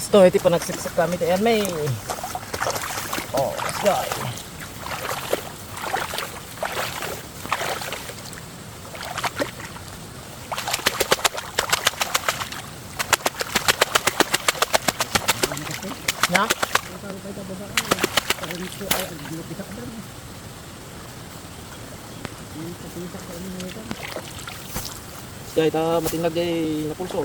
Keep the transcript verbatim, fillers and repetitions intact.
Ito, iti panagsiksik kami ti Ermi. Oh, let's go. Ya? Jay, ta matinag jay napulso.